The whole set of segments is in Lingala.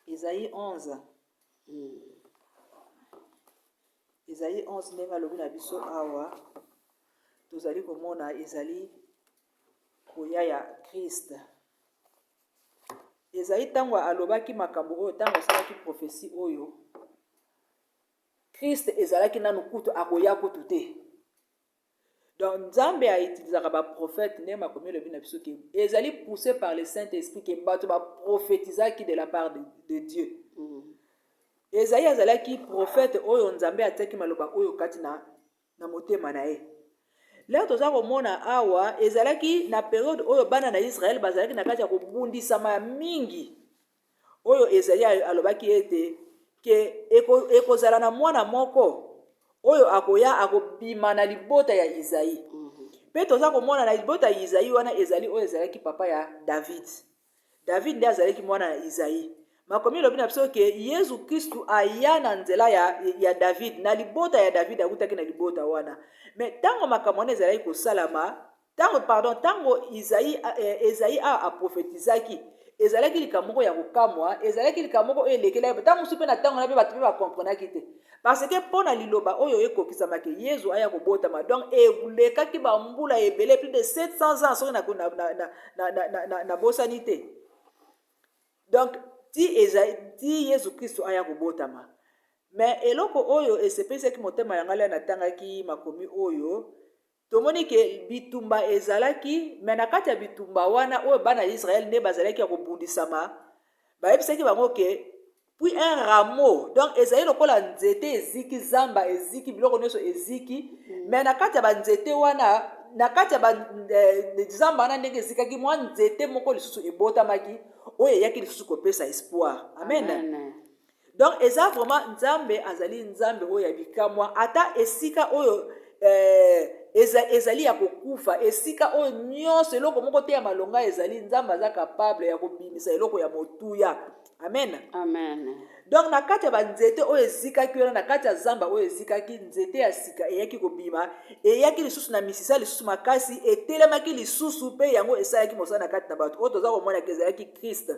Esaïe 11. Esaïe 11, ndenge alobi na biso awa, tozali komona ezali koya ya Christ. Ezali ntango alobaki makambo oyo, ntango asalaki prophetie oyo, Christ ezalaki nanu kutu akoya kutu te. Donc Nzambe a utilisaka ba prophètes, ndenge makomi elobi na biso ke ezali poussé par le Saint-Esprit ke bato ba prophétisaki de la part de Dieu. Esaïe azalaki prophète oyo Nzambe atiaki maloba oyo kati na motema na ye. Lelo toza komona awa ezalaki na periode oyo bana na Israël bazalaki na kati ya kobundisama ya mingi, oyo Esaïe alobaki ete ke ekozala na mwana moko oyo akoya, akobima na libota ya Isaïe. Mpe toza komona na libota ya Isaïe wana ezali oyo ezalaki papa ya David. David nde azalaki mwana ya Isaïe. Makomi elobi na biso ke Yesu Kristu aya na nzela ya David, na libota ya David, akutaki na libota wana. Mais ntango makambo wana ezalaki kosalama, ntango, pardon, ntango Esaïe awa aprofetizaki, ezalaki likambo moko ya kokamwa, ezalaki likambo moko oyo elekelaki ntango mosusu, mpe na ntango wana mpe bato mpe bakomprenaki te, parce que mpo na liloba oyo ekokisamaki, Yezu aya kobotama, donc elekaki bambula ebele, plus de 700 ans soki nabosani te. Donc ti eza ti Yesu Kristo aya kobotama. Mais eloko oyo esepesaki motema ya ngai, natangaki makomi oyo, tomoni ke bitumba ezalaki, mais na kati ya bitumba wana oyo bana ya Israele nde bazalaki ya kobundisama, bayebisaki bango ke puis un rameau, donc ezali lokola nzete eziki, zamba eziki, biloko nyonso eziki, mais na kati ya banzete wana, na kati ya zamba wana, ndenge ezikaki, mwa nzete moko lisusu ebotamaki oyo eyaki lisusu kopesa espoir. Amen, amen. Donc eza vraiment Nzambe azali Nzambe oyo ya bikamwa. Ata esika oyo ezali ya kokufa, esika oyo nyonso eloko moko te ya malonga ezali, Nzambe aza capable ya kobimisa eloko ya motuya. Amen. Amen. Donc na kati ya banzete oyo ezikaki wana, na kati ya zamba oyo ezikaki, nzete ya sika eyaki kobima, eyaki lisusu na misisa lisusu makasi, etelemaki lisusu, mpe yango esalaki mosala na kati na bato. Oyo toza komonaka ezalaki Christ,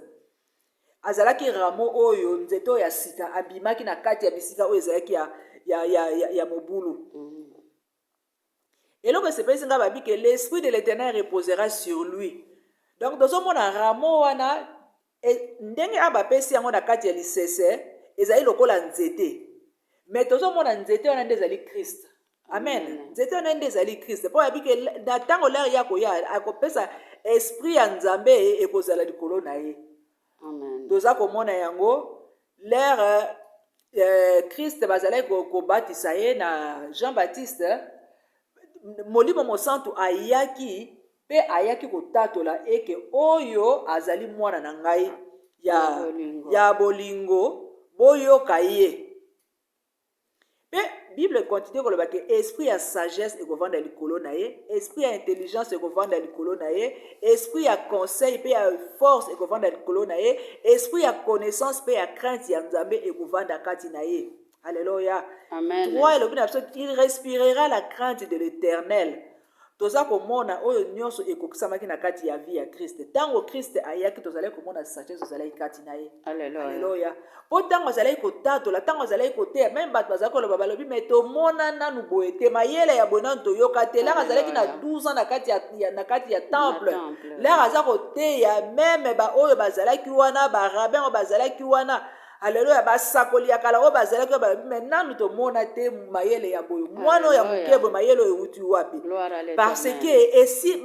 azalaki rameau oyo, nzete oyo ya sika abimaki na kati ya bisika oyo ezalaki ya mobulu. Eloko esepelisi ngai, babi ke l'esprit de l'Éternel reposera sur lui. Donc tozomona rameau wana ndenge awa bapesi yango na kati ya lisese, ezali lokola nzete, mais tozomona nzete wana nde ezali Christ. Amen. Nzete wana nde ezali Christ, mpo yabi ke na ntango l'heure ya koya, akopesa esprit ya Nzambe ekozala likolo na ye. Toza komona yango l'heure Christ bazalaki kobatisa ye na Jean Baptiste, Molimo Mosantu ayaki mpe ayaki kotatola eke oyo azali mwana na ngai ya bolingo, boyoka ye. Mpe Bible continue koloba ke esprit ya sagesse ekovanda likolo na ye, esprit ya intelligence ekovanda likolo na ye, esprit ya conseil mpe ya force ekovanda likolo na ye, esprit ya connaissance mpe ya crainte ya Nzambe ekovanda kati na ye. Alleluya. Trois elobi na biso: il respirera la crainte de l'Éternel. Toza komona oyo nyonso ekokisamaki na kati ya vie ya Christ. Ntango Christ ayaki, tozalaki komona sagesse ezalaki kati na ye. Alleluya. Mpo ntango azalaki kotatola, ntango azalaki koteya, même bato bazalaki koloba, balobi: "Mais tomona nanu boye te, mayele ya boye nanu toyoka te." L'heure azalaki na 12 ans na kati ya temple, l'heure aza koteya, même baoyo bazalaki wana, barabbin oyo bazalaki wana, aleluya, basakoli ya kala oyo bazalaki oyo, balobi: "Mais nanu tomona te mayele ya boye, mwana oyo ya moke boye, mayele oyo euti wapi?" Parce que esi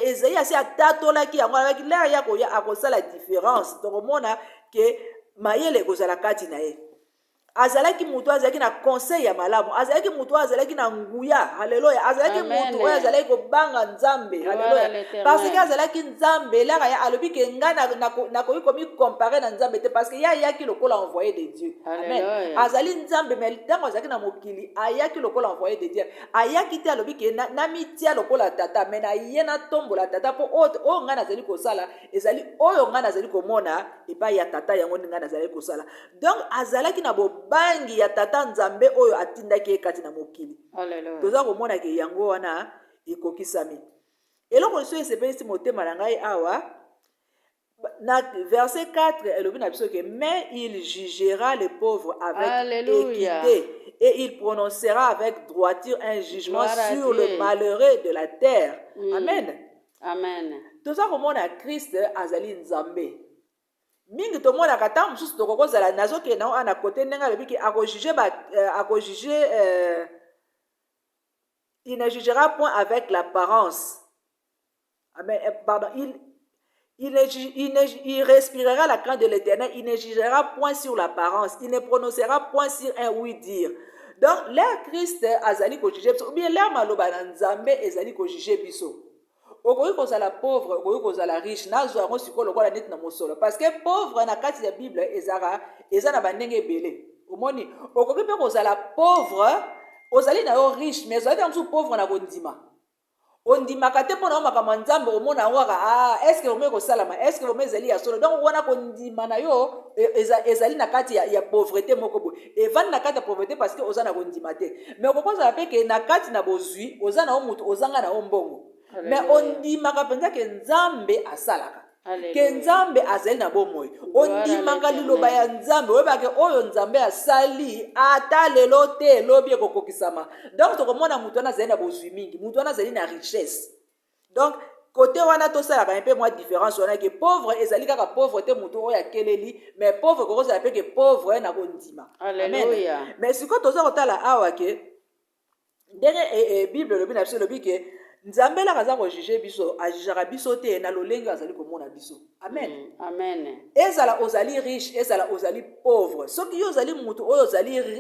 ezali asi atatolaki yango, alobaki l'heure ya koya akosala différence, tokomona ke mayele ekozala kati na ye. Azalaki moto azalaki na conseil ya malamu, azalaki moto oyo azalaki na nguya. Alleluya. Azalaki moto oyo azalaki kobanga Nzambe. Alleluya. Parce que azalaki Nzambe, elaka ya alobi ke ngai nakoki komikomparer na Nzambe te, parce que ye ayaki lokola envoyé de Dieu. Amen. Azali Nzambe, mais ntango azalaki na mokili, ayaki lokola envoyé de Dieu. Ayaki te alobi ke namitia lokola tata, mais na ye natombola tata, mpo oyo ngai nazali kosala ezali oyo ngai nazali komona epai ya tata, yango nde ngai nazali kosala. Donc azalaki na bobangi ya tata Nzambe oyo atindaki ye kati na mokili. Toza komona ke yango wana ekokisami. Eloko lisusu esepelisi motema na ngai awa, Na verset 4 elobi na biso ke mais il jugera les pauvres avec Alléluia. Équité et il prononcera avec droiture un jugement Gloire à sur Dieu. Le malheureux de la terre. Amen. Amen. Toza komona Christ azali Nzambe. Mingi tomonaka ntango mosusu tokoki kozala, nazokende nango ana kote ndenge alobi ke akojuge ba akojuge il ne jugera point avec l'apparence. Amen. Pardon, il, ne, il, ne, il respirera la crainte de l'Éternel, il ne jugera point sur l'apparence, il ne prononcera point sur un ouï-dire. Donc l'heure Christ azali kojuge biso, ou bien l'heure maloba na Nzambe ezali kojuge biso, okoki kozala pauvre, okoki kozala riche. Nazwa yango sikoyo lokola neti na mosolo, parce que pauvre na kati ya Bible ezaka eza na bandenge ebele. Omoni, okoki mpe kozala pauvre, ozali na yo riche, mais ozali na mosusu pauvre na kondima. Ondimaka te mpona yo makambo ya Nzambe, omona yango kaka: ah, est-ce vraiment ekosalama? Est-ce vraiment ezali ya solo? Donc wana kondima na yo ezali na kati ya pauvreté moko boye, evandi na kati ya pauvreté parce que oza na kondima te. Mais okoki kozala mpe ke na kati na bozwi, oza na yo motu, ozanga na yo mbongo, mais ondimaka mpenza ke Nzambe asalaka, ke Nzambe azali na bomoi. Ondimaka liloba ya Nzambe, oyebake oyo Nzambe asali, ata lelo te, elobi ekokokisama. Donc tokomona motu wana azali na bozwi mingi, motu wana azali na richesse. Donc kote wana tosalaka mpe mwa différence wana ke pauvre ezali kaka pauvre te, motu oyo akeleli, mais pauvre kokozala mpe ke pauvre na kondima. Amen. Mais sikoyo toza kotala awa ke ndenge Bible elobi na biso, elobi ke Nzambe elaka aza kojuge biso, ajugeaka biso te na lolenge azali komona biso. Amen. Amen. Ezala ozali riche, ezala ozali pauvre, soki yo ozali motu oyo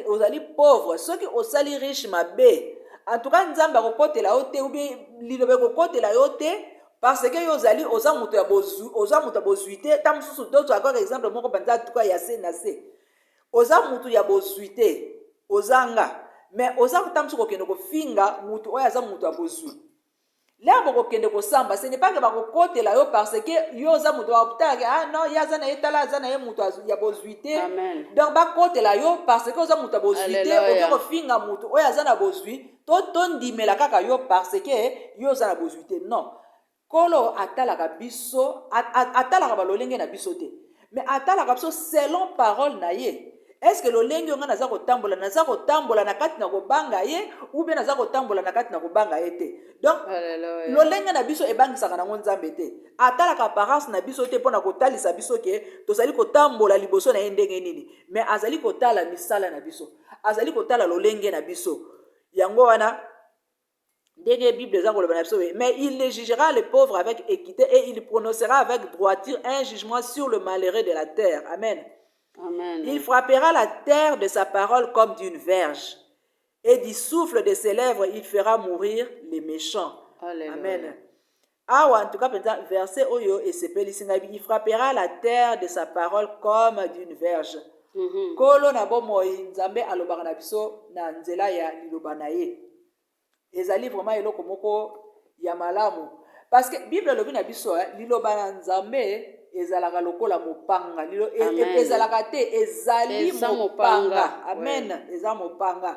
ozali pauvre, soki osali riche mabe, en tout cas Nzambe akokotela yo te, ou bien liloba ekokotela yo te, parce que yo ozali oza moto ya bozwi, oza moto ya bozwi te. Ta mosusu tozwa kaka exemple moko mpenza tuka ya se na se: oza motu ya bozwi te, ozanga, mais oza ta mosusu kokende kofinga motu oyo aza moto ya bozwi. L'heure bokokende kosamba, ce n'est pas ke bakokotela yo parce que yo oza moto bakotalaka: ah non, ye aza na ye, tala, aza na ye moto ya bozwi te. Donc bakotela yo parce que oza moto ya bozwi te, oke kofinga moto oyo aza na bozwi, to tondimela kaka yo parce que yo oza na bozwi te. Non, Nkolo atalaka biso, atalaka balolenge na biso te, mais atalaka biso selon parole na ye. Est ce que lolenge oyo ngai naza kotambola, naza kotambola na kati na kobanga ye, ou bien naza kotambola na kati na kobanga ye te? Donc lolenge na biso ebangisaka nango Nzambe te. Atalaka apparence na biso te mpona kotalisa biso ke tozali kotambola liboso na ye ndenge nini, mais azali kotala misala na biso, azali kotala lolenge na biso. Yango wana ndenge Bible eza koloba na biso: mais il ne jugera le pauvre avec équité et il prononcera avec droiture un jugement sur le malheureux de la terre. Amen. Amen. Il frappera la terre de sa parole comme d'une verge, et du souffle de ses lèvres il fera mourir les méchants. Alléluia. Amen. Awa en tout cas mpenza verset oyo esepelisi ngai: il frappera la terre de sa parole comme d'une verge. Nkolo na bomoi, Nzambe alobaka na biso na nzela ya liloba na ye. Ezali vraiment eloko moko ya malamu, parce que Bible elobi na biso, liloba na Nzambe ezalaka lokola mopanga. Ezalaka te, ezali mopanga. Amen. Eza mopanga.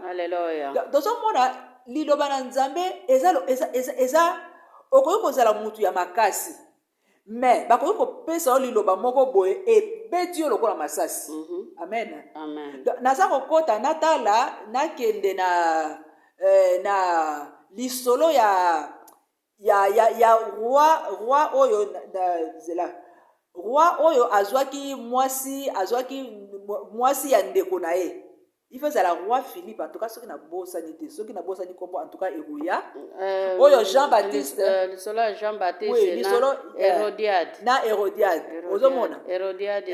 Tozomona liloba na Nzambe eza, okoki kozala mutu ya makasi, mais bakoki kopesa yo liloba moko boye, ebeti yo lokola masasi. Amen. Amen. Naza kokɔta, natala, nakende na lisolo ya roi oyo na zela, roi oyo azwaki mwasi ya ndeko na ye. Il faut ezala roi Philippe, en tout cas soki nabosani te, soki nabosani nkombo, en tout cas ekoya. Oyo Jean Baptiste. Lisolo ya Jean Baptiste. Oui, lisolo na Hérodiade. Na Hérodiade, ozomona. Hérodiade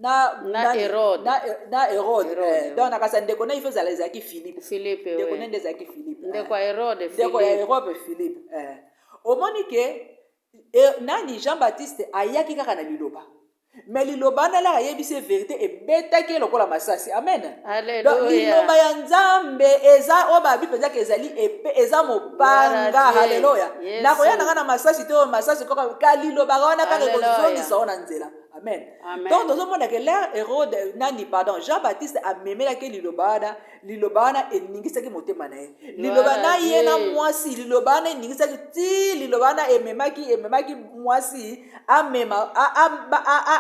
na na Hérode. Na Hérode. Donc na kasi ya ndeko na, il faut ezala ezalaki Philippe. Philippe. Ndeko nde ezalaki Philippe. Ndeko ya Hérode. Ndeko ya Hérode Philippe. Omoni ke nani, Jean Baptiste ayaki kaka na liloba, mais liloba wana laka ayebisi vérité, ebetaki ye lokola masasi. Amen. Donc liloba ya Nzambe eza oyo babi mpenzaka ezali epe, eza mopanga. Halleluya. Nakoya nanga na masasi te, oyo masasi kaka ka lilobaka wana kaka ekozongisa o na nzela. Amen. Donc tozomona ke l'heure Hérode, nani, pardon, Jean Baptiste amemelaki liloba wana, liloba wana eningisaki motema na ye, liloba na ye na mwasi, liloba wana eningisaki ti liloba wana ememaki mwasi amema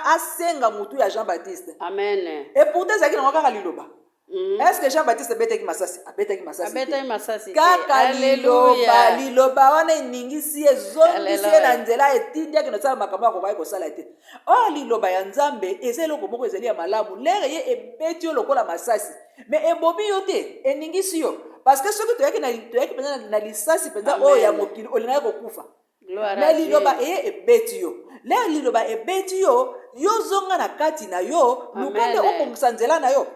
asenga mutu ya Jean Baptiste. Amen. Et pourtant ezalaki nango kaka liloba. Est ce que Jean Baptiste abetaki masasi? Abetaki masasi te. Abetaki masasi te. Kaka liloba. Alleluia. Liloba wana eningisi ye, ezongisi ye na Alleluia. nzela, etindi akende kosala makambo akokaki kosala te. Or liloba ya Nzambe eza eloko moko ezali ya malamu. L'heure ye ebeti yo lokola masasi, mais ebomi yo te, eningisi yo, parce que soki toyaki mpenza na lisasi mpenza oyo ya mokili, olingaki kokufa. Gloire à Mais liloba Dieu. eye ebeti yo, l'heure liloba ebeti yo, yo zonga na kati na yo, luka nde Amen. obongisa nzela na yo,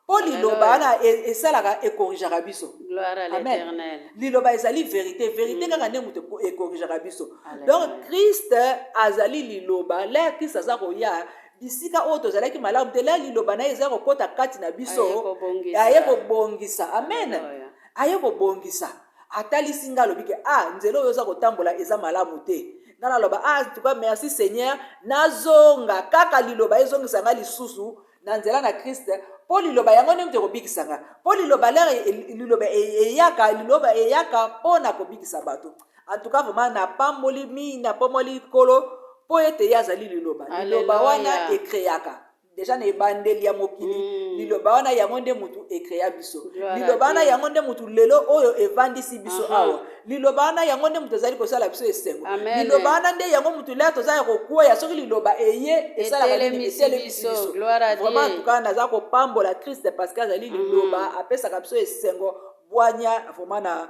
mpo liloba wana esalaka, ecorrigeaka biso. Gloire à Amen. l'Éternel. Liloba ezali vérité, vérité kaka nde moto ecorrigeaka biso. Alleluia. Donc Christ azali liloba. L'heure Christ aza koya, bisika oyo tozalaki malamu te, l'heure liloba na ye eza kokɔta kati na biso, Aye kobongisa. Aye kobongisa. Amen. Alleluia. Aye kobongisa, atalisi nga, alobi ke ah, nzela oyo oza kotambola eza malamu te. Nga naloba: ah, en tout cas, merci Seigneur, nazonga. Kaka liloba ezongisa nga lisusu na nzela na Christ, mpo liloba yango nde moto ekobikisa nga, mpo liloba, l'heure liloba eyaka, liloba eyaka mpo na kobikisa bato. En tout cas, vraiment napamboli mingi, napamboli Nkolo mpo ete ye azali liloba. Liloba Alleluia. wana ecréaka déjà na ebandeli ya mokili. Liloba wana yango nde mutu ecréa biso. Gloire à Liloba wana Dieu. yango nde mutu lelo oyo evandisi biso awa. Liloba wana yango nde mutu ezali kosala biso esengo. Amen. Liloba wana nde yango mutu l'heure toza ya kokwea, soki liloba eye, esalaka nini? Etelemisi Etelemisi biso. biso. Gloire à Vraiment, en Dieu. tout cas, naza kopambola Christ parce que azali liloba, apesaka biso esengo, bwanya vraiment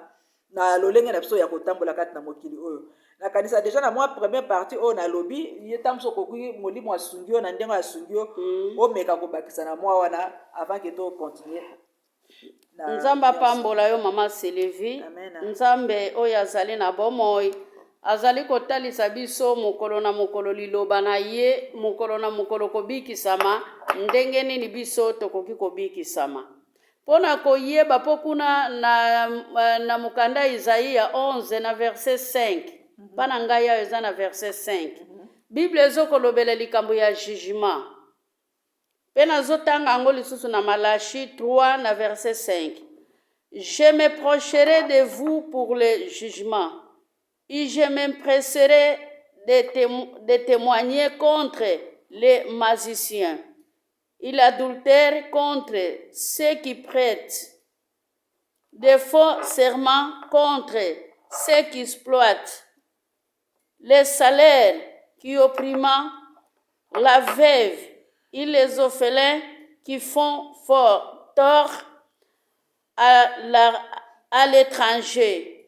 na lolenge na biso ya kotambola kati na mokili oyo. Nakanisa déjà na mwa première partie oyo nalobi ye, ntango mosu okoki, molimo asungi yo na ndenge asungi yo, omeka kobakisa na mwa wana avant ke to continue na Nzambe apambola yo, mama Sylvie. Amen. Nzambe oyo azali na bomoi azali kotalisa biso mokolo na mokolo liloba na ye, mokolo na mokolo kobikisama. Ndenge nini biso tokoki kobikisama? Mpo na koyeba, mpo kuna na mokanda Isaïe 11 na verset 5, mpa na ngai ayo eza na verset 5, Bible ezokolobela likambo ya jugement. Mpe nazotanga yango lisusu na Malachi 3 na verset 5: je m'approcherai de vous pour le jugement et je m'empresserai de témoigner contre les magiciens et l'adultère, contre ceux qui prêtent de faux serments, contre ceux qui exploitent les salaires, qui oppriment la veuve et les orphelins, qui font fort tort à l'étranger.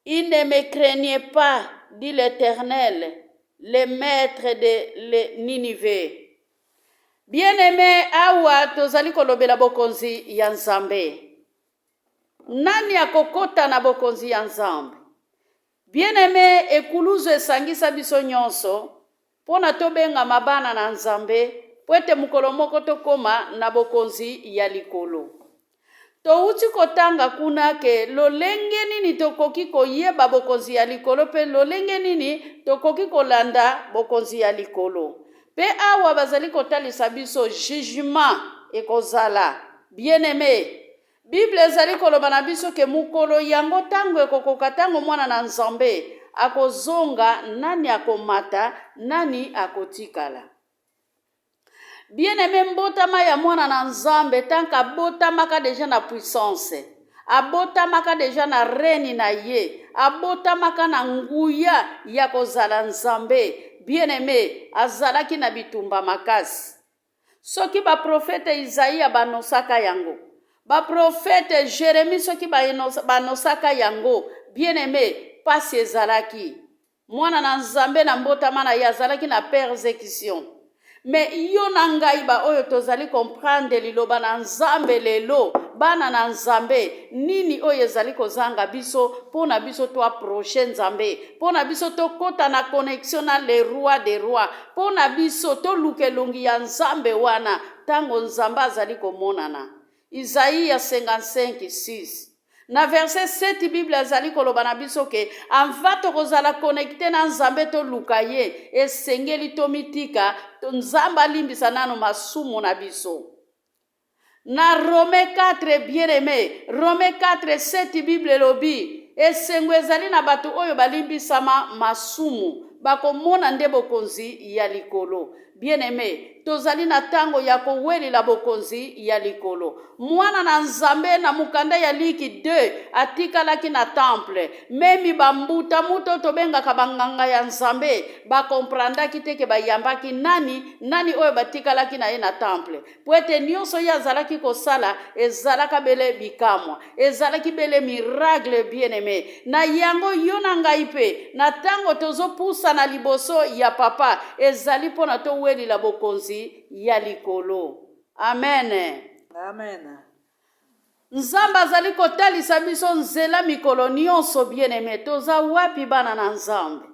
Ils ne me craignaient pas, dit l'Éternel, le maître de le Ninive. Bien-aimé, awa tozali kolobela bokonzi ya Nzambe. Nani akokota na bokonzi ya Nzambe? Bien-aimé, ekuluzu esangisa biso nyonso mpo na tobengama bana na Nzambe, mpo ete mokolo moko tokóma na bokonzi ya likolo. Touti kotanga kuna ke lolenge nini tokoki koyeba bokonzi ya likolo mpe lolenge nini tokoki kolanda bokonzi ya likolo. Mpe awa bazali kotalisa biso jugement ekozala. Bien-aimé, Bible ezali koloba na biso ke mokolo yango, ntango ekokoka, ntango mwana na Nzambe akozonga, nani akomata, nani akotikala? Bien-aimé, mbotama ya mwana na Nzambe, tant que abotamaka déjà na puissance, abotamaka déjà na règne na ye, abotamaka na nguya ya kozala Nzambe. Bien-aimé, azalaki na bitumba makasi. Soki baprofete Isaïe banosaka yango, baprofete Jérémie soki banosaka yango, bien-aimé, pasi ezalaki. Mwana na Nzambe na mbotama na ye azalaki na persécution. Mais yo na ngai, baoyo tozali comprendre liloba na Nzambe lelo, bana na Nzambe, nini oyo ezali kozanga biso mpo na biso toapproche Nzambe, mpo na biso tokɔta na connexion na le roi des rois, mpo na biso toluka elongi ya Nzambe wana ntango Nzambe azali komonana? Isaïe 55 6. Na verset 7 Bible azali koloba na biso ke avant tokozala connecte na Nzambe toluka ye, esengeli tomitika Nzambe alimbisa nano masumu na biso. Na Romains 4 bien aime, Romains 4 7 Bible elobi esengo ezali na bato oyo balimbisama masumu, bakomona nde bokonzi ya likolo. Bien aime, tozali na tango ya kowelela bokonzi ya likolo. Mwana na Nzambe na mokanda ya Liki 2 atikalaki na temple. Memi ba mbuta muto tobengaka ba nganga ya Nzambe ba comprendaki te ke bayambaki nani, nani oyo batikalaki na ye na temple. Po ete nionso ye azalaki kosala ezalaka bele bikamwa, ezalaki bele miracle bien aime. Na yango yo na ngai mpe na tango tozopusana liboso ya papa ezali mpo na towelila bokonzi ya likolo. Amen. Amen. Nzambe azali kotalisa biso nzela mikolo nionso bien aime. Toza wapi bana na Nzambe?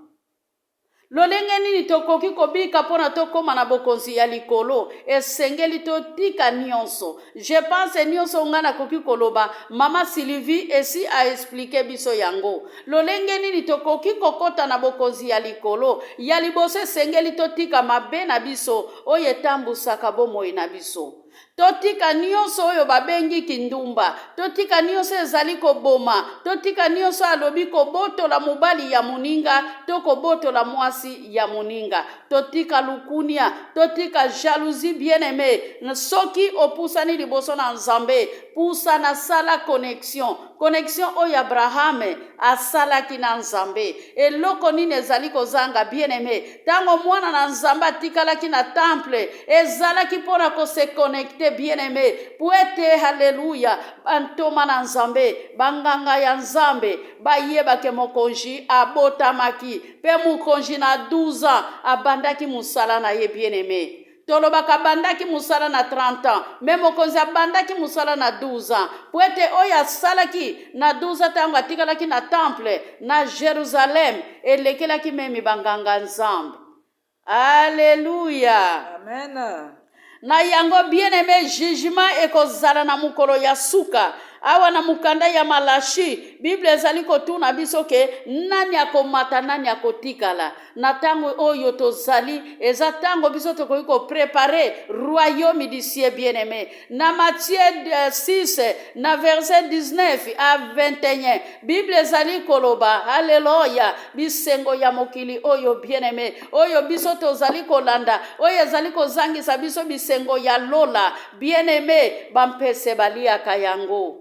Lolenge nini tokoki kobika mpo na tokoma na bokonzi ya likolo? Esengeli totika nionso. Je pense nionso ngai nakoki koloba, mama Sylvie esi a expliquer biso yango. Lolenge nini tokoki kokota na bokonzi ya likolo? Ya liboso esengeli totika mabe na biso oyo etambusaka bomoi na biso. Totika nionso oyo babengi kindumba, totika nionso ezali koboma, totika nionso alobi kobotola mobali ya moninga to kobotola mwasi ya moninga. Totika lukunia, totika jalousie bien aime. Soki opusani liboso na Nzambe, pusana sala connexion. Connexion oyo Abraham asalaki na Nzambe. Eloko nini ezali kozanga bien aime? Tango mwana na Nzambe atikalaki na temple, ezalaki mpo na ko se connecter bien aime, po ete haleluya, bantoma na Nzambe, banganga ya Nzambe bayeba ke mokonzi abotamaki, pe mokonzi na 12 ans abandaki mosala na ye bien aime. Tolobaka abandaki mosala na 30 ans, mais mokonzi abandaki mosala na 12 ans, po ete oyo asalaki na 12 ans tango atikalaki na temple na Jerusalem elekelaki meme ba nganga Nzambe. Alleluia. Amen. Na yango bien aime, jugement ekozala na mokolo ya suka. Awa na mokanda ya Malachi, Bible ezali kotuna biso ke nani akomata, nani akotikala. Na tango oyo tozali, eza tango biso tokoki ko preparer royaume du ciel bien-aime. Na Matthieu 6 na verset 19 à 21, Bible ezali koloba, alleluia, bisengo ya mokili oyo bien-aime, oyo biso tozali kolanda, oyo ezali kozangisa biso bisengo ya lola, bien-aime, bampese baliaka yango.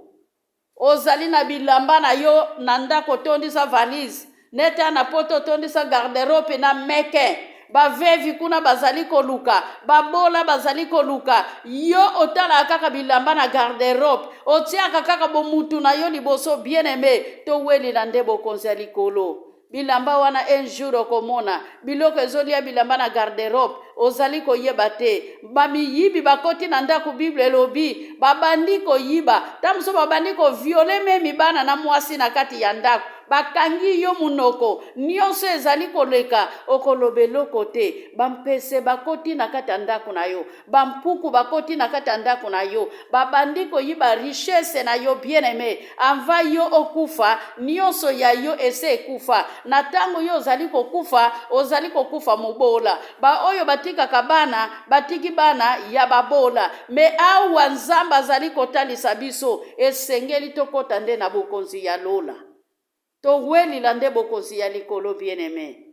Ozali na bilamba na yo na ndako otondisa valise nete na poto otondisa garderobe na meke bavevi kuna bazali koluka babola bazali koluka yo otalaka kaka bilamba na garderobe otiaka kaka bomutu na yo liboso bien aime towelela nde bokonzi ya likolo Bilamba wana un jour okomona biloko ezolia bilamba na garde-robe ozali koyeba te ba miyibi bakoti na ndako bible elobi babandi koyiba ta mosusu babandi ko viole memi bana na mwasi na kati ya ndako bakangi yo munoko nionso ezali koleka okoloba eloko te bampese bakoti na kati ya ndako na yo Ba mpuku bakoti na kati ya ndako na yo, babandi koyiba richesse na yo bien aime, avant yo okufa, nionso ya yo ese ekufa. Na tango yo ozali kokufa, ozali kokufa mobola. Ba oyo batikaka bana, batiki bana ya babola. Mais awa Nzambe azali kotalisa biso, esengeli tokota nde na bokonzi ya lola. Towelila nde bokonzi ya likolo bien aime.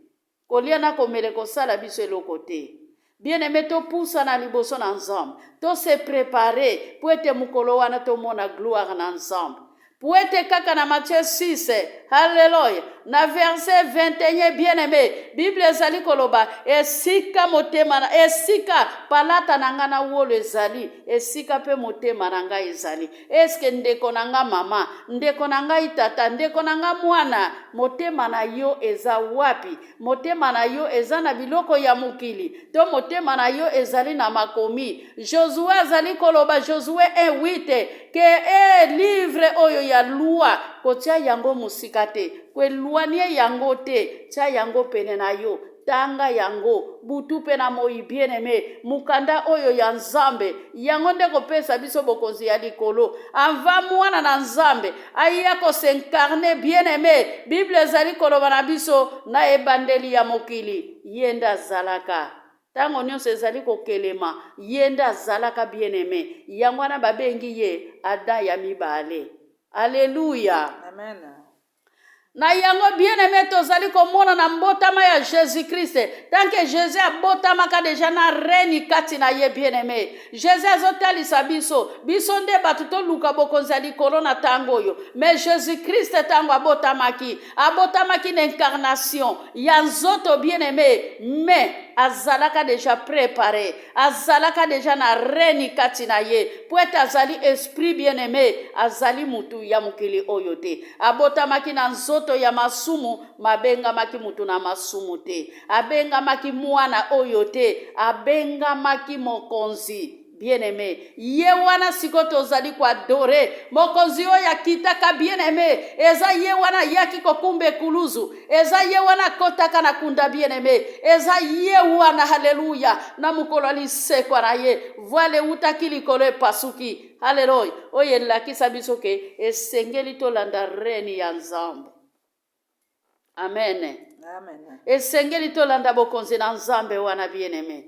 Kolia na komela ekosala biso eloko te. Bien aime topusana liboso na Nzambe, to se preparer po ete mokolo wana tomona gloire na Nzambe. Po ete kaka na Matthieu 6, alleluia, na verset 21 bien aime, Bible ezali koloba esika motema na esika palata na ngai na wolo ezali, esika pe motema na ngai ezali. Eske ndeko na nga mama, ndeko na ngai tata, ndeko na nga mwana, motema na yo eza wapi? Motema na yo eza na biloko ya mokili to motema na yo ezali na makomi? Josue azali koloba, Josue 1:8, ke e livre oyo ya loi kotia yango mosika te, koeloigne yango te, tia yango pene na yo. Tanga yango butu mpe na moi, bien-aime. Mokanda oyo ya Nzambe, yango nde kopesa biso bokonzi ya likolo. Avant mwana na Nzambe aya ko s'incarner, bien-aime, Bible ezali koloba na biso na ebandeli ya mokili, ye nde azalaka. Ntango nyonso ezali kokelema, ye nde azalaka, bien-aime. Yango wana babengi ye Adam ya mibale. Alleluia. Amen. Na yango, bien-aime, tozali komona na mbotama ya Jésus-Christ, tant que Jésus abotamaka deja na règne kati na ye. Bien-aime, Jésus azotalisa biso, biso nde bato toluka bokonzi ya likolo na ntango oyo. Mais Jésus-Christ, ntango abotamaki, abotamaki na incarnation ya nzoto, bien-aime, mais azalaka deja préparé, azalaka deja na règne kati na ye, po ete azali esprit. Bien-aime, azali mutu ya mokili oyo te. Abotamaki na nzoto ya masumu, mabengamaki mutu na masumu te, abengamaki mwana oyo te, abengamaki mokonzi. Bien-aimé, ye wana sikoyo tozali koadorer, mokonzi oyo akitaka. Bien-aimé, eza ye wana ayaki kokumba ekuluzu, eza ye wana akɔtaka na kunda. Bien-aimé, eza ye wana, haleluya, na mokolo ya lisekwa na ye, voile eutaki likolo epasuki. Haleluya! Oyo elakisa biso ke esengeli tolanda règne ya Nzambe. Amen. Amen. Esengeli tolanda bokonzi na Nzambe wana. Bien-aimé,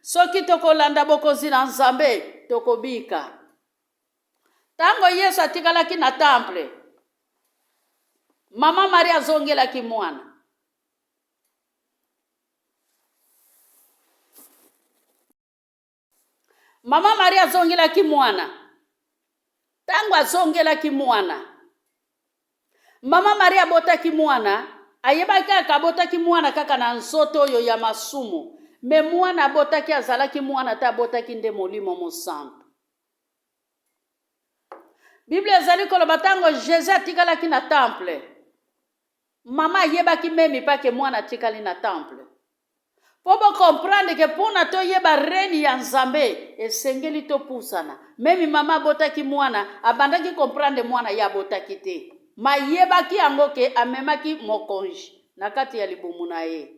soki tokolanda bokonzi na Nzambe, tokobika. Ntango Yesu atikalaki na temple, mama Marie azongelaki mwana. Mama Marie azongelaki mwana. Ntango azongelaki mwana, mama Marie abotaki mwana, ayebaki kaka abotaki mwana kaka na nzoto oyo ya masumu, mais mwana abotaki azalaki mwana te, abotaki nde Molimo Mosantu. Bible ezali koloba, ntango Jésus atikalaki na temple, mama ayebaki même pas ke mwana atikali na temple. Mpo bocomprendre ke mpona toyeba règne ya Nzambe, esengeli topusana. Même mama abotaki mwana, abandaki comprendre mwana ye abotaki te, mayebaki yango ke amemaki mokonzi na kati ya libumu na ye.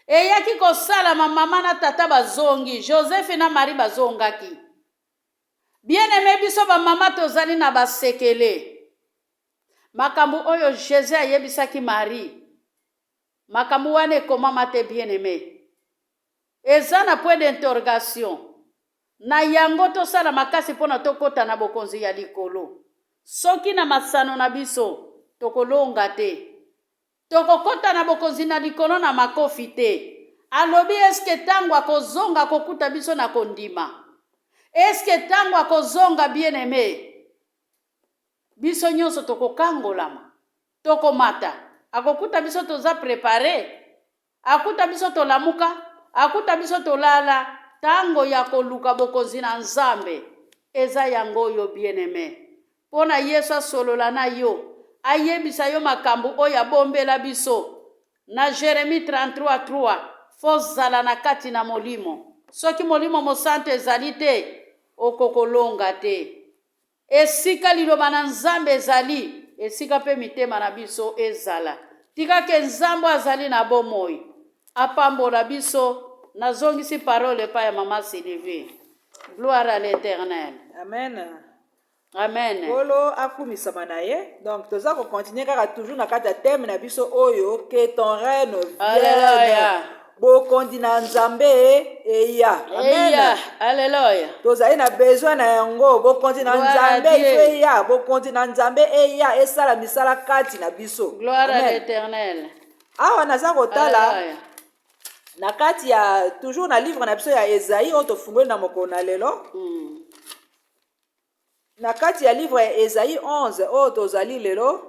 Eyaki kosalama, mama na tata bazongi, Joseph na Marie bazongaki. Bien-aimé, biso bamama tozali na basekele. Makambo oyo Jésus ayebisaki Marie, makambo wana ekomama te. Bien-aimé, eza na point d'interrogation. Na yango tosala makasi mpona tokɔta na bokonzi ya likolo. Soki na masano na biso, tokolonga te, tokokɔta na bokonzi na likolo na makofi te. Alobi, eske ntango akozonga akokuta biso na kondima? Eske ntango akozonga, bien-aimé, biso nyonso tokokangolama, tokomata, akokuta biso toza préparé? Akuta biso tolamuka, akuta biso tolala? Ntango ya koluka bokonzi na Nzambe eza yango oyo, bien-aimé, mpo na Yesu asolola na yo, ayebisa yo makambo oyo abombela biso na Jeremie 33:3. Fozala na kati na Molimo. Soki Molimo Mosantu ezali te, okokolonga te. Esika liloba na Nzambe ezali, esika mpe mitema na biso ezala. Tikake Nzambe azali na bomoi apambola biso. Nazongisi parole epai ya mama Sylvie. Gloire à l'Éternel. Amen. Amen. Nkolo akumisama na ye. Donc toza kocontinuer kaka toujours na kati ya thème na biso oyo, que ton règne vienne, bokonzi na Nzambe eya. Amen. Alleluya. Tozali na besoin na yango, bokonzi na Nzambe ifo eya, bokonzi na Nzambe eya, esala misala kati na biso. Gloire à l'Éternel. Awa naza kotala na kati ya toujours na livre na biso ya Esaïe oyo tofungoli na mokolo na lelo. Na kati ya livre ya Esaïe 11 oyo tozali lelo,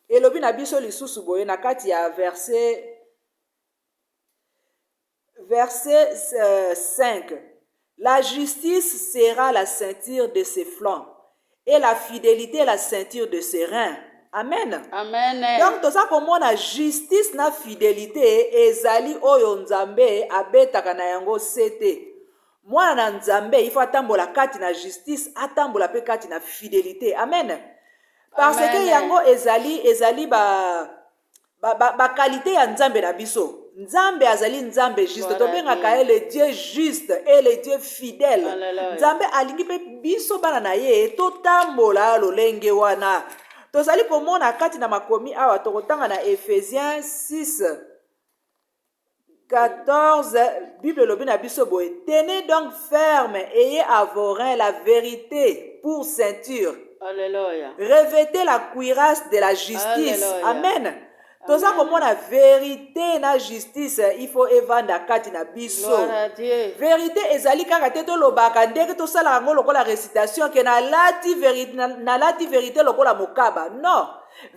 elobi na biso lisusu boye na kati ya verset 5: "La justice sera la ceinture de ses flancs et la fidélité la ceinture de ses reins." Amen. Amen. Donc toza komona justice na fidélité ezali oyo Nzambe abetaka na yango se te. Mwana na Nzambe ifo atambola kati na justice, atambola mpe kati na fidélité. Amen. Parce que yango ezali ba Baqualité ba, ba ya Nzambe na biso. Nzambe azali Nzambe juste. Tobengaka ye le Dieu juste et le Dieu fidèle. Nzambe alingi mpe biso bana na ye totambola lolenge wana. Tozali komona kati na makomi awa, tokotanga na Ephésiens 6 14. Bible elobi na biso boye: "Tenez donc ferme, ayez à vos reins la vérité pour ceinture." Alléluia. "Revêtez la cuirasse de la justice." Alléluia. Amen. Toza komona vérité na justice, il faut evanda kati na biso. Gloire à Dieu. Vérité ezali kaka te tolobaka ndenge tosalaka yango lokola récitation ke nalati vérité, nalati vérité lokola mokaba. Non,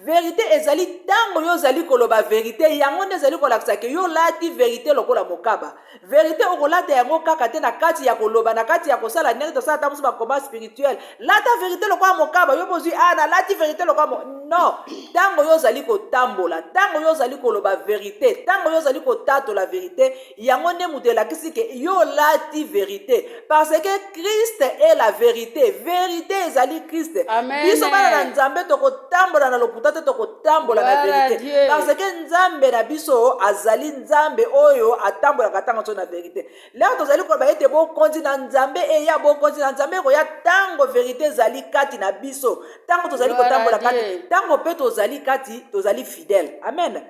vérité ezali ntango yo ozali koloba vérité, yango nde ezali kolakisa ke yo olati vérité lokola mokaba. Vérité okolata yango kaka te na kati ya koloba, na kati ya kosala ndenge tosala ta mosusu bacombat spirituel, lata vérité lokola mokaba. Yo bozwi a nalati vérité lokola non, ntango yo ozali kotambola, ntango yo ozali koloba vérité, ntango yo ozali kotatola vérité, yango nde moto elakisi ke yo olati vérité, parce que Christ est la vérité. Vérité ezali Christ. Amen. Biso bana na Nzambe tokotambola na lokuta te, tokotambola na Gloire à vérité, Dieu. parce que Nzambe na biso azali Nzambe oyo atambolaka ntango nyonso na vérité. Lero tozali koloba ete bokonzi na Nzambe eya, bokonzi na Nzambe ekoya ntango vérité ezali kati na biso, ntango tozali Gloire à kotambola kati, Dieu. ntango mpe tozali kati, tozali fidèle. Amen.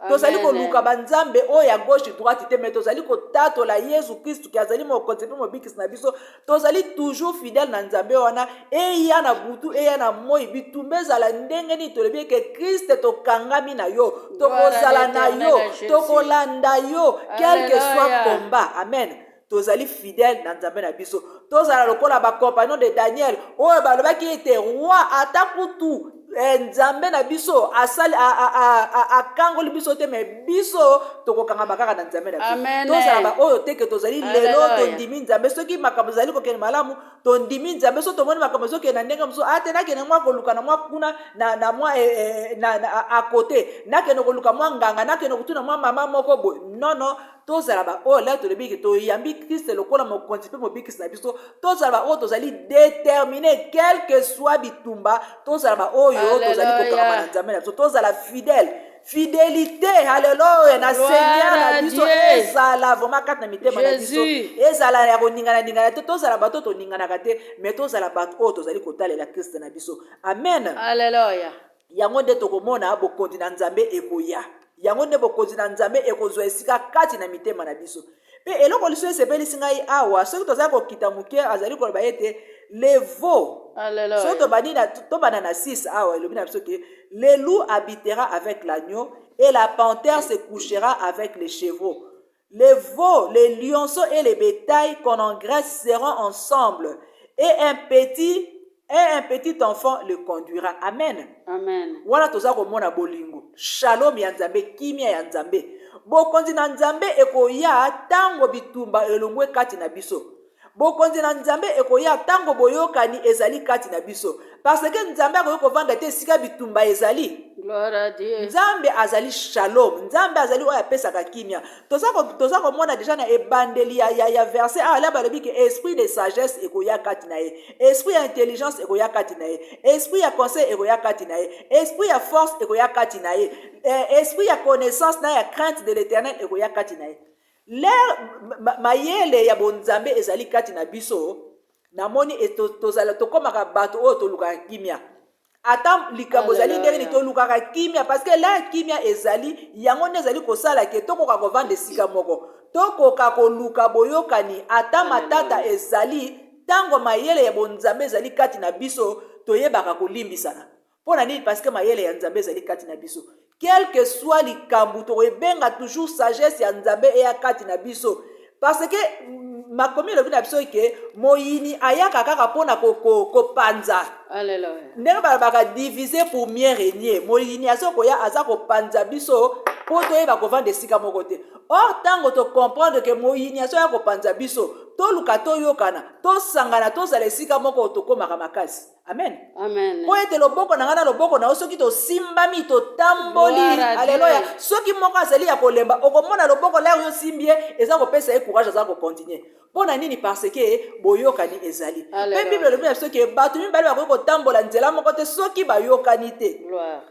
Tozali Amen. koluka banzambe oyo ya gauche droite te, mais tozali kotatola Yesu Kristu ke azali mokonzi mpe mobikisi na biso. Tozali toujours fidèle na Nzambe wana. Eya na butu, eya na moi, bitumba ezala ndenge nini, tolobi eke Kriste, tokangami na yo, tokozala na yo, tokolanda yo, quel que soit Alléluia. combat. Amen. Tozali fidèle na Nzambe na biso. Tozala lokola bacompagnon de Daniel oyo balobaki ete: "Roi, ata kutu Nzambe na biso asali akangoli biso te, mais biso tokokangama kaka na Nzambe na biso." Amen. Tozala baoyo te ke tozali lelo Alléluia. tondimi Nzambe, soki makambo ezali kokende malamu tondimi Nzambe, so tomoni makambo ezokende na ndenge mosusu, ate nakende mwa koluka na mwa kuna na mwa na à côté, nakende koluka mwa nganga, nakende kotuna mwa mama moko boye. Non, non, tozala baoyo lelo tolobi ke toyambi Kriste lokola mokonzi mpe mobikisi na biso, tozala baoyo tozali déterminé, quel que soit bitumba. Tozala baoyo tozali Alléluia. kokangama na Nzambe na biso, tozala fidèle. Fidélité, halleluya, na Gloire Seigneur na à biso Dieu. ezala vraiment kati na mitema na biso. Jésus. Ezala ya koningana ningana te. Tozala bato toninganaka te, mais tozala bato oyo tozali kotalela Kriste na biso. Amen. Alléluia. Yango nde tokomona bokonzi na Nzambe ekoya, yango nde bokonzi na Nzambe ekozwa esika kati na mitema na biso. Mpe eloko lisusu esepelisi ngai awa, soki tozali kokita moke, azali koloba ete le veau, Alléluia. soki tobandi na, tobanda na 6 awa, elobi na biso ke le loup habitera avec l'agneau et la panthère se couchera avec les chevreaux. Les veaux, les lionceaux et les bétails qu'on engraisse seront ensemble et un petit enfant le conduira. Amen. Amen. Wana toza komona bolingo, shalom ya Nzambe, kimia ya Nzambe. Bokonzi na Nzambe ekoya ntango bitumba elongwe kati na biso. Bokonzi na Nzambe ekoya ntango boyokani ezali kati na biso, parce que Nzambe akoki kovanda te esika bitumba ezali. Gloire à Dieu. Nzambe azali shalom, Nzambe azali oyo apesaka kimia. Toza komona déjà na ebandeli ya verset awa, balobi ke esprit de sagesse ekoya kati na ye, esprit ya intelligence ekoya kati na ye, esprit ya conseil ekoya kati na ye, esprit ya force ekoya kati na ye, esprit ya connaissance na ya crainte de l'Éternel ekoya kati na ye. L'heure mayele ya bonzambe ezali kati na biso, namoni tozala, tokomaka bato oyo tolukaka kimia. Ata likambo ezali ndenge nini, tolukaka kimia, parce que la kimia ezali, yango nde ezali kosala ke tokoka kovanda esika moko, tokoka koluka boyokani ata matata ezali. Ntango mayele ya bonzambe ezali kati na biso, toyebaka kolimbisana. Mpo na nini? Parce que mayele ya Nzambe ezali kati na biso. Quel que soit likambo, tokoebenga toujours sagesse ya Nzambe eya kati na biso, parce que makomi elobi na biso ke moyini ayaka kaka mpona kopanza. Alléluia. Ndenge balobaka, "Diviser pour mieux régner." Moyini aza koya, aza kopanza biso mpo toyeba kovanda esika moko te. Or ntango tocomprendre ke moyini azoya kopanza biso, toluka toyokana, tosangana, tozala esika moko, tokomaka makasi. Amen. Amen. Mpo ete loboko na ngai na loboko na yo, soki tosimbami, totamboli, aleluya, soki moko azali ya kolemba, okomona loboko lere yo osimbi ye, eza kopesa ye courage, aza kocontinue. Mpo na nini? Parce que boyokani ezali. Mpe Bible elobi na biso ke bato mibale bakoki kotambola nzela moko te soki bayokani te.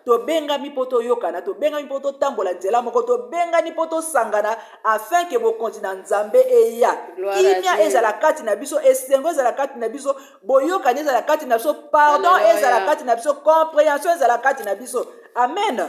Tobengami mpo toyokana, tobengami mpo totambola nzela moko, tobengani mpo tosangana afin ke bokonzi na Nzambe eya, kimia ezala kati na biso, esengo ezala kati na biso, boyokani ezala kati na biso, pardon ezala kati na biso, comprehension ezala kati na biso. Amen.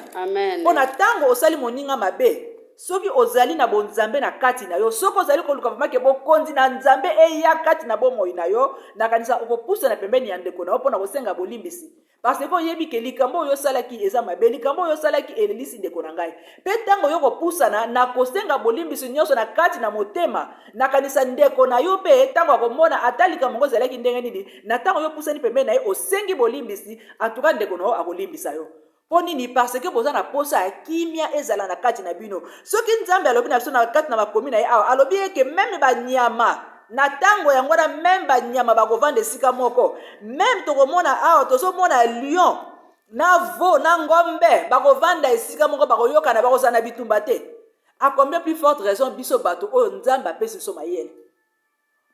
Mpo na ntango osali moninga mabe, soki ozali na bonzambe na kati na yo, soki ozali koluka vraiment ke bokonzi na Nzambe eya kati na bomoi na yo, nakanisa okopusana pembeni ya ndeko na yo mpo na kosenga bolimbisi, parce que oyebi ke likambo oyo osalaki eza mabe, likambo oyo osalaki elelisi ndeko na ngai. Mpe ntango yo kopusana na kosenga bolimbisi nyonso na kati na motema, nakanisa ndeko na yo mpe ntango akomona ata likambo yango ezalaki ndenge nini, na ntango yo opusani pembeni na ye osengi bolimbisi, en tout cas ndeko na yo akolimbisa yo. Mpo nini? Parce que boza na posa ya kimia ezala na kati na bino. Soki Nzambe alobi na biso na kati na makomi na ye awa, alobi eke meme banyama na ntango yango wana, meme banyama bakovanda esika moko. Meme tokomona awa, tozomona lion na veau na ngombe bakovanda esika moko, bakoyokana, bakozala na bitumba te. A combien plus forte raison biso bato oyo Nzambe apesi biso mayele?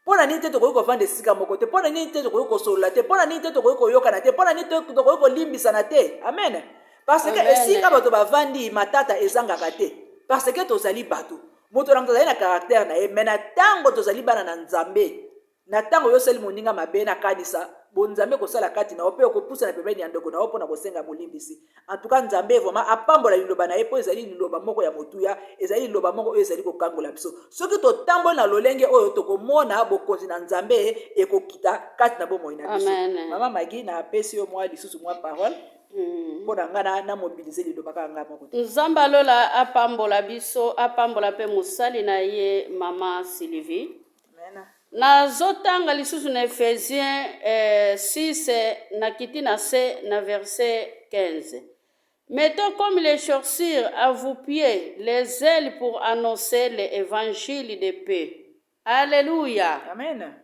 Mpo na nini te tokoki kovanda esika moko te? Mpo na nini te tokoki kosolola te? Mpo na nini te tokoki koyokana te? Mpo na nini te tokoki kolimbisana te? Amen. Parce que esika bato bavandi, matata ezangaka te, parce que tozali bato, moto na moto azali na caractère na ye. Mais na ntango tozali bana na Nzambe, na ntango yo osali moninga mabe, nakanisa bonzambe kosala kati na yo mpe okopusana pembeni ya ndeko na yo mpo na kosenga bolimbisi. En tout cas, Nzambe vraiment apambola liloba na ye, mpo ezali liloba moko ya motuya, ezali liloba moko oyo ezali kokangola biso. Soki totamboli na lolenge oyo, tokomona bokonzi na Nzambe ekokita kati na bomoi na biso. Mama Magi, napesi yo mwa lisusu mwa parole mpo na ngai na mobilize liloba kaka ngai moko te. Nzambe alola apambola biso, apambola mpe mosali na ye mama Sylvie. Nazotanga lisusu na Ephesiens 6, nakiti na se na verset 15. Mettons comme les chaussures à vos pieds les ailes pour annoncer l'évangile de paix. Alléluia. Amen.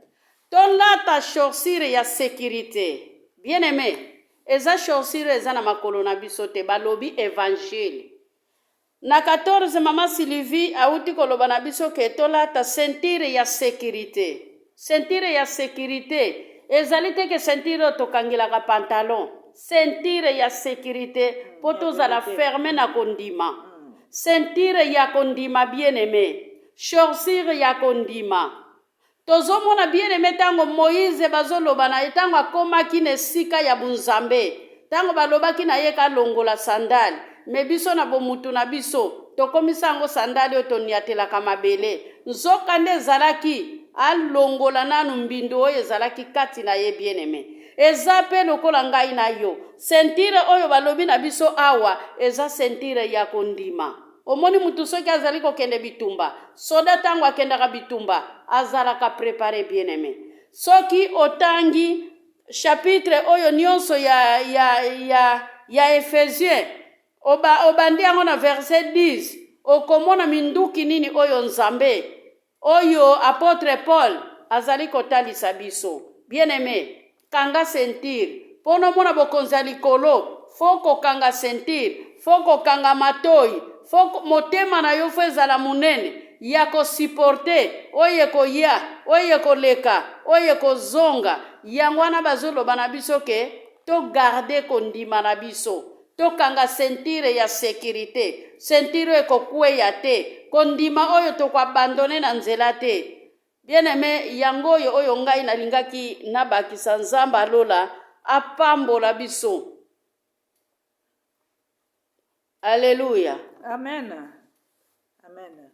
Tolata chaussure ya sécurité. Bien aimé, eza chaussure eza na makolo na biso te, balobi évangile. Na 14, mama Sylvie auti koloba na biso ke tolata ceinture ya sécurité. Ceinture ya sécurité ezali te ke ceinture oyo tokangelaka pantalon. Ceinture ya sécurité mpo tozala ferme na kondima. Ceinture ya kondima, bien aimé, chaussure ya kondima. Tozomona, bien aimé, ntango Moïse bazoloba na ye, ntango akomaki na esika ya bunzambe, ntango balobaki na ye kalongola sandale. Me biso na bomutu na biso tokomisa yango sandale oyo toniatelaka mabele, nzoka nde ezalaki alongola nanu mbindo oyo ezalaki kati na ye. Bien aimé, eza mpe lokola ngai na yo, ceinture oyo balobi na biso awa eza ceinture ya kondima. Omoni, mutu soki azali kokende bitumba, soda ntango akendaka bitumba azalaka préparé. Bien aimé, soki otangi chapitre oyo nyonso ya Ephésien, obandi yango na verset 10, okomona minduki nini oyo Nzambe, oyo apôtre Paul azali kotalisa biso. Bien aimé, kanga ceinture mpo nomona bokonzi ya likolo. Faut kokanga ceinture, faut kokanga matoi, faut motema na yo faut ezala monene ya kosupporter oyo ekoya, oyo ekoleka, oyo ekozonga. Yango wana bazoloba na biso ke togarder kondima na biso, tokanga ceinture ya sécurité, ceinture oyo ekokweya te, kondima oyo tokoabandonner na nzela te. Bien aimé, yango oyo ngai nalingaki nabakisa. Nzambe alola apambola biso. Alleluya. Amen, amen.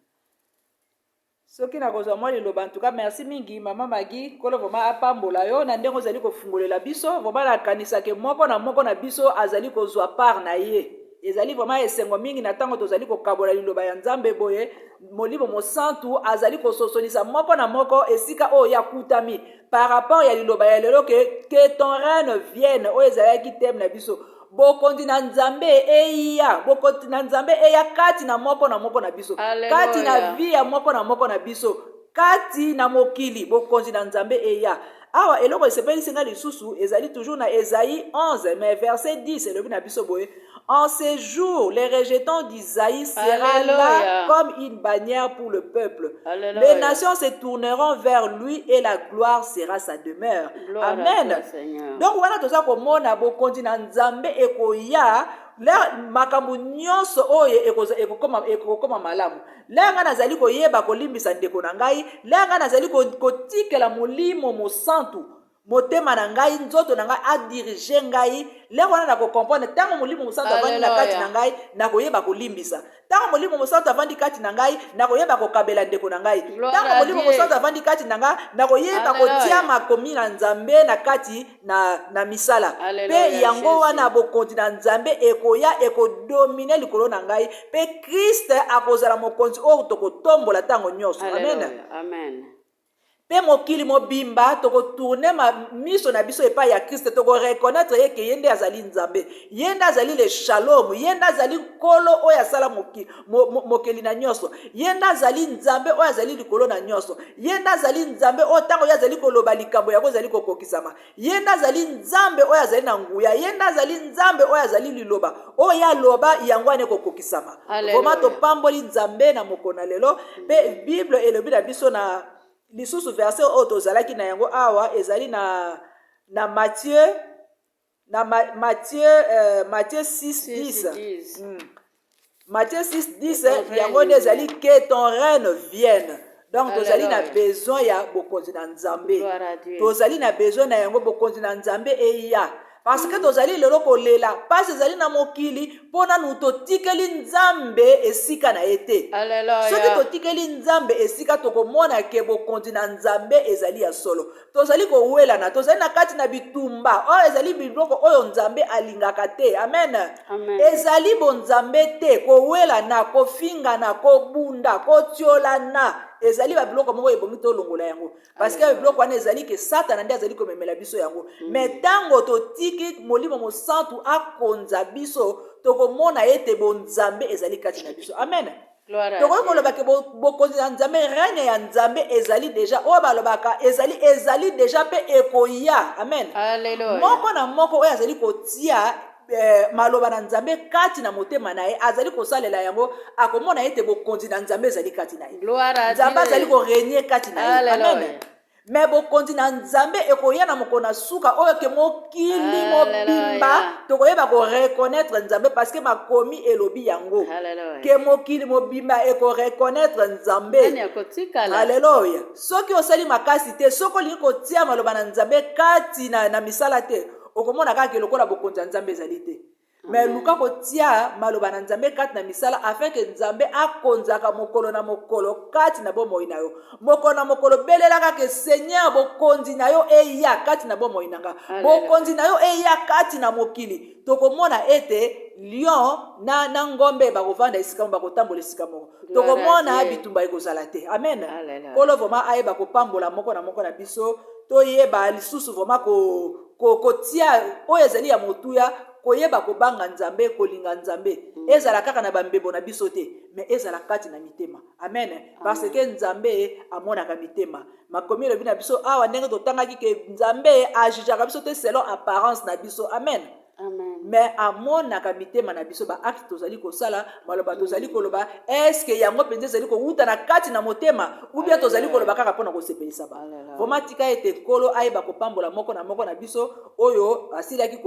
Soki nakozwa mwa liloba, ntuka merci mingi, mama Magi. Nkolo vraiment apambola yo na ndenge ozali kofungolela biso. Vraiment nakanisake moko na moko na biso azali kozwa part na ye. Ezali vraiment esengo mingi na ntango tozali kokabola liloba ya Nzambe boye. Molimo Mosantu azali kososolisa moko na moko esika oyo yakutami par rapport ya liloba ya lelo, que ton règne vienne, oyo ezalaki thème na biso. Bokonzi na Nzambe eya, bokonzi na Nzambe eya kati na moko na moko na biso, kati na vie ya moko na moko na biso. Kati na mokili, bokonzi na Nzambe eya. Awa eloko esepelisi ngai lisusu ezali toujours na Esaïe 11 mais verset 10 elobi na biso boye: En ces jours, les rejetons d'Isaïe sera là comme une bannière pour le peuple. Alléluia. Les nations se tourneront vers lui et la gloire sera sa demeure. Gloire. Amen. À toi, Seigneur. Donc wana toza komona bokonzi na Nzambe ekoya, makambo nyonso oyo ekokoma, ekokoma malamu. Lere ngai nazali koyeba kolimbisa ndeko na ngai, lere ngai nazali kotikela Molimo Mosantu motema na ngai, nzoto na ngai, adirige ngai, lere wana nakocomprendre. Ntango Molimo Mosantu avandi na kati na ngai, nakoyeba kolimbisa. Ntango Molimo Mosantu avandi kati na ngai, nakoyeba kokabela ndeko na ngai. Ntango Molimo Mosantu avandi kati na ngai, nakoyeba kotia makomi na Nzambe na kati na misala. Mpe yango wana bokonzi na Nzambe ekoya, ekodominer likolo na ngai, mpe Kriste akozala mokonzi oyo tokotombola ntango nyonso. Amen. Amen. Mpe mokili mobimba tokotourner miso na biso epai ya Kriste, tokoreconnaître ye ke ye nde azali Nzambe, ye nde azali le Shalom, ye nde azali Nkolo oyo asala mokeli na nyonso, ye nde azali Nzambe oyo azali likolo na nyonso, ye nde azali Nzambe oyo ntango ye azali koloba, likambo yango ezali kokokisama, ye nde azali Nzambe oyo azali na nguya, ye nde azali Nzambe oyo azali liloba oyo aloba, yango wana ekokokisama. Vraiment, topamboli Nzambe na mokolo na lelo. Mpe Bible elobi na biso na lisusu verset oyo tozalaki na yango awa, ezali na Matthieu, na Ma, Matthieu, Matthieu 6 10. Matthieu 6 10, yango nde ezali: "Que ton règne vienne." Donc tozali na besoin ya bokonzi na Nzambe, tozali na besoin na yango, bokonzi na Nzambe eya, parce que tozali lelo kolela mpasi ezali na mokili mpo nanu totikeli Nzambe esika na ye te. Soki totikeli Nzambe esika, tokomona ke bokonzi na Nzambe ezali ya solo. Tozali kowelana, tozali na kati na bitumba oyo ezali biloko oyo Nzambe alingaka te. Amen, amen. Ezali bonzambe te. Kowelana, kofingana, kobunda, kotiolana, ezali babiloko moko ebongi tolongola yango, parce que biloko wana ezali ke Satana nde azali komemela biso yango. Mais ntango totiki Molimo Mosantu akonza biso, tokomona ete bonzambe ezali kati na biso. Amen. Tokoki koloba ke bokonzi ya Nzambe, règne ya Nzambe ezali déjà, oyo balobaka ezali, ezali déjà mpe ekoya. Amen. Moko na moko oyo azali kotia maloba na Nzambe kati na motema na ye, azali kosalela yango, akomona ete bokonzi na Nzambe ezali kati na ye, Nzambe azali korégner kati na ye. Amen. Mais bokonzi na Nzambe ekoya na mokolo na suka oyo ke mokili mobimba tokoyeba koreconnaître Nzambe, parce que makomi elobi yango ke mokili mobimba ekoreconnaître Nzambe. Alleluya. Soki osali makasi te, soki olingi kotia maloba na Nzambe kati na misala te, okomona kaka lokola bokonzi ya Nzambe ezali te. Mais luka kotia maloba na Nzambe kati na misala, afin ke Nzambe akonzaka mokolo na mokolo kati na bomoi na yo. Mokolo na mokolo belelaka ke: "Seigneur, bokonzi na yo eya kati na bomoi na nga, bokonzi na yo eya kati na mokili." Tokomona ete lion na ngombe bakovanda esika moko, bakotambola esika moko, tokomona bitumba ekozala te. Amen. Nkolo vraiment ayeba kopambola moko na moko na biso, toyeba lisusu vraiment kotia oyo ezali ya motuya, koyeba kobanga Nzambe, kolinga Nzambe. Ezala kaka na bambebo na biso te, mais ezala kati na mitema. Amen, parce que Nzambe amonaka mitema. Makomi elobi na biso awa, ndenge totangaki, ke Nzambe ajugeaka biso te selon apparence na biso. Amen. Mais amonaka mitema na biso, baacte tozali kosala, maloba tozali koloba, est-ce yango mpenza ezali kowuta na kati na motema, ou bien tozali koloba kaka mpona kosepelisa ba? Vraiment, tika ete Nkolo ayeba kopambola moko na moko na biso oyo asilaki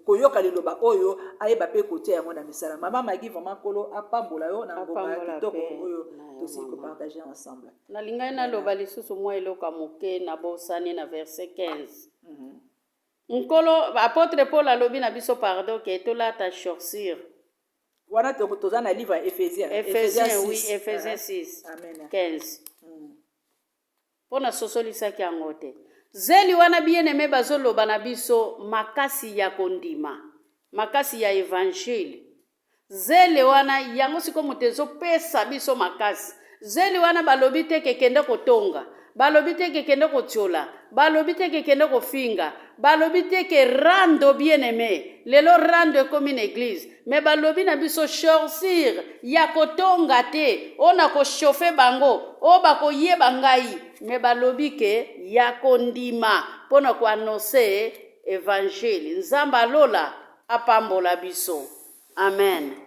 koyoka liloba oyo, ayeba mpe kotia yango na misala. Mama Magi, vraiment Nkolo apambola yo na ngoma ya kitoko oyo tosili kopartager ensemble. Nalingai naloba lisusu mwa eloko ya moke, nabosani na verset 15. Nkolo, apôtre Paul alobi na biso, pardon, ke tolata chaussure. Wana toza na livre ya Éphésiens. Éphésiens, oui, Éphésiens 6 15. Mpo nasosolisaki yango te. Zeli wana, bien-aimé, bazoloba na biso makasi ya kondima, makasi ya évangile. Zele wana, yango sikoyo moto ezopesa biso makasi. Zeli wana, balobi te ke kende kotonga. Balobi te ke kende kotiola, balobi te ke kende kofinga, balobi te ke rando. Bien aimé, lelo rando ekomi na église, mais balobi na biso chaussure ya kotonga te, oyo na kochauffer bango, oyo bakoyeba ngai, mais balobi ke ya kondima mpo na koannoncer évangile. Nzambe alola apambola biso. Amen.